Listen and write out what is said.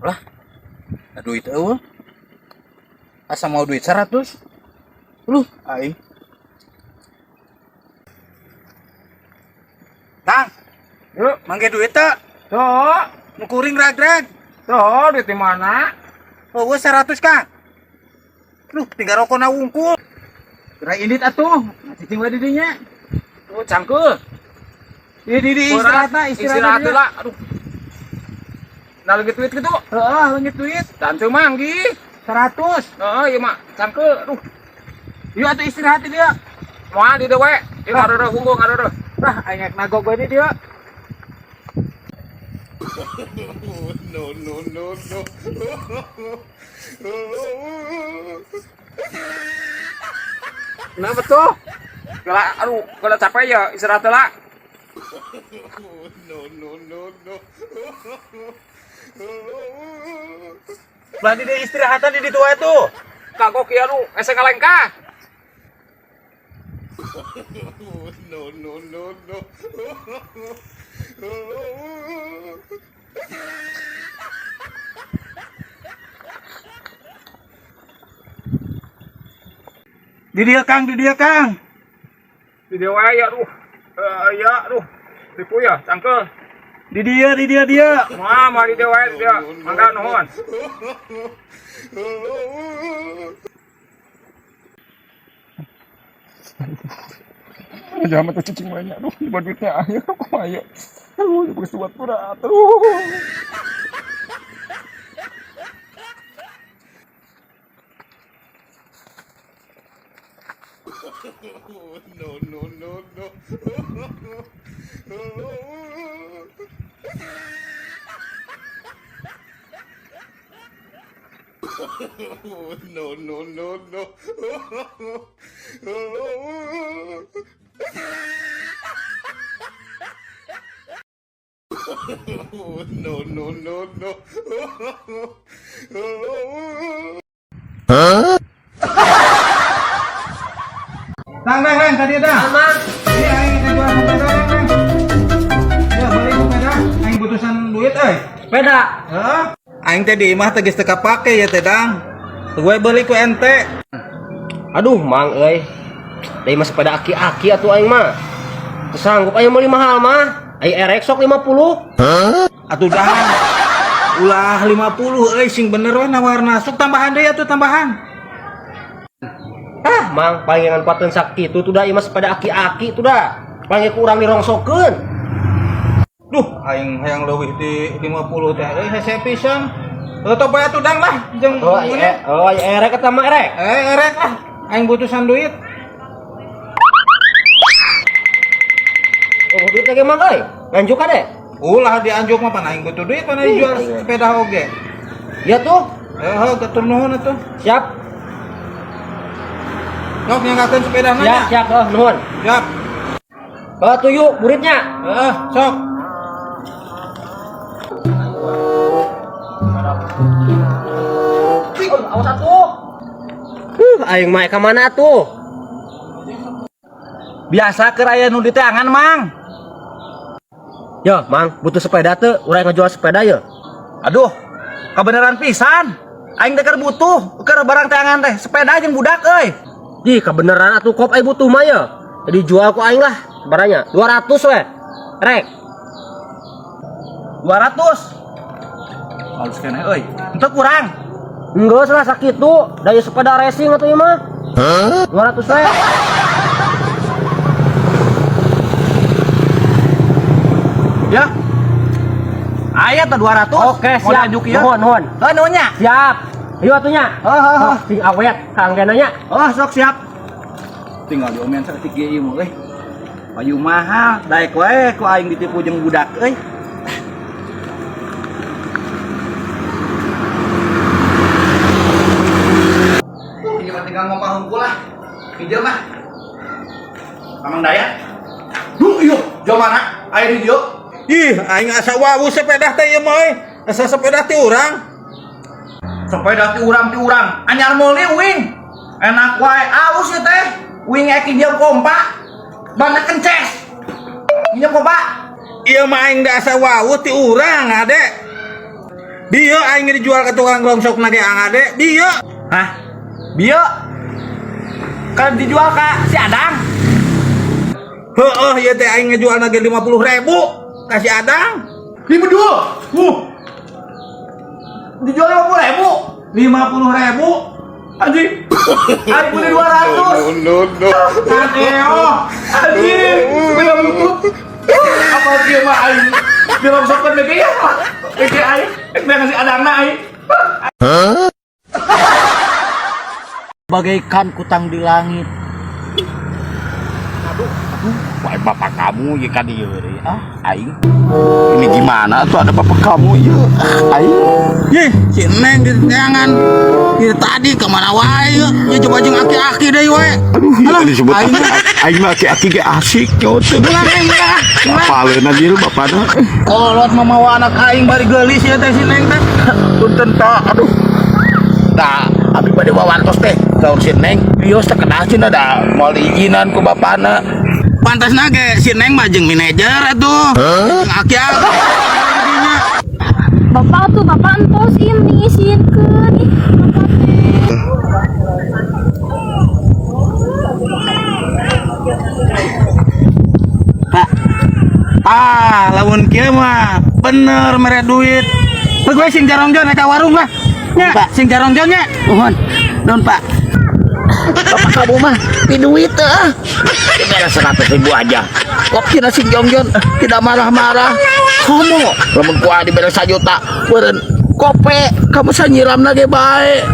Lah, duit euweuh. Asa mawa duit 100. Luh, aing. Kang, Yuk, mangke duit teu? Tuh, Nu kuring rag-rag. Tuh, duit di mana? Euweuh 100, Kang. Luh, tinggal rokona wungkul. Geura indit atuh, cicing we di dinya. Tuh, cangkeul. Di di di istirahatna, istirahat istirahat lah. Aduh. Nah, leungit duit gitu. Heeh, leungit duit Dan teu manggih. 100. Heeh, ieu mah cangkeul. Aduh, Yuk atuh istirahat di dia. Moal di dieu we. Ieu ngareureun hungkul ngareureun. Lah, aing rek nagog we di dieu. No, no, no, no. Kenapa tuh? Gala, aduh, gala capek ya istirahat lah. No, no, no, no. Lah di dieu istirahatan di ditu wae tuh. Kagok ya lu, ese ngalengkah. No, no, no, no. Di dieu Kang, di dieu Kang. Di dieu wae ya, aduh. Ya, aduh. Tipu ya, cangkeul. Di dieu, di dieu dieu. Moal moal di dieu wae di dieu. Mangga nuhun. Jangan mata cicing banyak, aduh, di duitnya ayo, ayo, aduh, buat berat, aduh. No, no, no, no. No, no, no, no. No, no, no, no. Tang, tang, tang, tadi dah. Iya, aing teh jual sepeda, tang, tang. Ya, beli sepeda. Aing butuhan duit euy. Sepeda. Heeh. Aing teh di imah teh geus teu kapake ya teh, Dang. Gue beli ku ente. Aduh, mang euy. Deui mah sepeda aki-aki atuh aing mah. Teu sanggup aing meuli mahal mah. Ai erek sok 50. Atuh dang. Ulah 50 euy, sing bener we nawarna. Sok tambahan deui atuh tambahan. Ah, mang paling ngan kuateun sakitu tuh da ieu mah sepeda aki-aki tuh da. Paling ku urang dirongsokeun. Duh, aing hayang leuwih di 50 teh euy hese pisan. Tutup bae atuh dang lah jeung Oh, ai oh, ai erek eta mah erek. Eh, erek lah. Aing butuhan duit. Oh, duit lagi mang euy. Nganjuk kade. Ulah dianjuk mah pan aing butuh duit pan aing jual sepeda oge. Ya tuh, Eh, getur nuhun atuh. siap. Sok nyanggakeun sepeda Siap, nanya. siap, oh, nuhun. Siap. Oh, tuh yuk muridnya. Eh, sok. Oh, awas atuh. Aing mah ka mana tuh? Biasa keur aya nu diteangan, Mang. Yo, Mang, butuh sepeda tuh, urang ngejual sepeda ya. Aduh, kebenaran pisan. Aing teh keur butuh keur barang teangan teh sepeda jeung budak euy. Ih, kebenaran atuh kop aing butuh mah ya. Jadi jual ku aing lah barangnya. 200 we. Rek. 200. Halus keneh euy. Henteu kurang. Enggak salah sakitu, dari sepeda racing atuh ieu mah. 200 we. Ya. Aya teh 200. Oke, Mau siap. dianjuk ieu. Nuhun, nuhun. Heuh, nuhun nya. Siap. Ayo atuh nya. Heuh, heuh, heuh. Oh, sing awet kang nya. Oh, sok siap. Tinggal diomean saeutik ge ieu mah euy. Payu mahal, daek wae ku aing ditipu jeung budak euy. Ini mah tinggal ngomong hungkul lah. Pinjam mah. Amang Daya. Duh, iya, jauh mana? Aya di dieu. Ih, aing asa wawuh sepeda teh ieu mah euy. Asa sepeda ti urang. Sepeda ti urang ti urang. Anyar meuli uing. Enak wae alus ya teh. Uing ek injem kompa. Bana kences. Injem kompa. Ieu mah aing da asa wawuh ti urang, Ade. Bieu aing dijual ke tukang rongsok na ge angade. Bieu. Hah? Bieu? Kan dijual ka si Adang. Heeh, ieu teh aing ngejual na ge 50.000 ka si Adang. 52. Dijual 50.000. 50.000. Anjing. Aing beli 200. No, no, no. Aneo. Anjing, sepeda butut. Apa dia mah aing dirongsokkeun BG ya? BG aing, rek ngasih Adangna aing. Bagaikan kutang di langit. Wah, bapak kamu ya kan ieu deui. Ah, aing. Ini gimana tuh ada bapak kamu ya? Aing. Ih, si Neng di teangan. Dari tadi kemana wae ya? Ya coba jeung aki-aki deui we. Aduh, Alah, ya disebut aing. Aing mah aki-aki ge asik nyawa teh. Ulah, Neng, ulah. Apaleun anjir bapana. Kolot mamawa anak aing bari geulis ya teh si Neng teh. Punten ta, aduh. Nah, abi bade wawantos teh. Saur si Neng, bios teh kenal cenah da moal diizinan ku bapana. Pantasna ge si Neng mah jeung manajer atuh. Jeung aki-aki. Bapak tuh, bapak entos ini isinkeun ih, bapak teh. Pak. Ah, lamun kieu mah bener mere duit. Heug we sing jarongjon ka warung lah. Nya, sing jarongjon nya. Nuhun, nuhun, Pak. Bapak kamu mah di duit ah. Diberi 100.000 aja. Kok kira si Jongjon tidak marah-marah? Kamu, lamun kuah diberi 1 juta, beren kope, kamu saya nyiram lagi baik.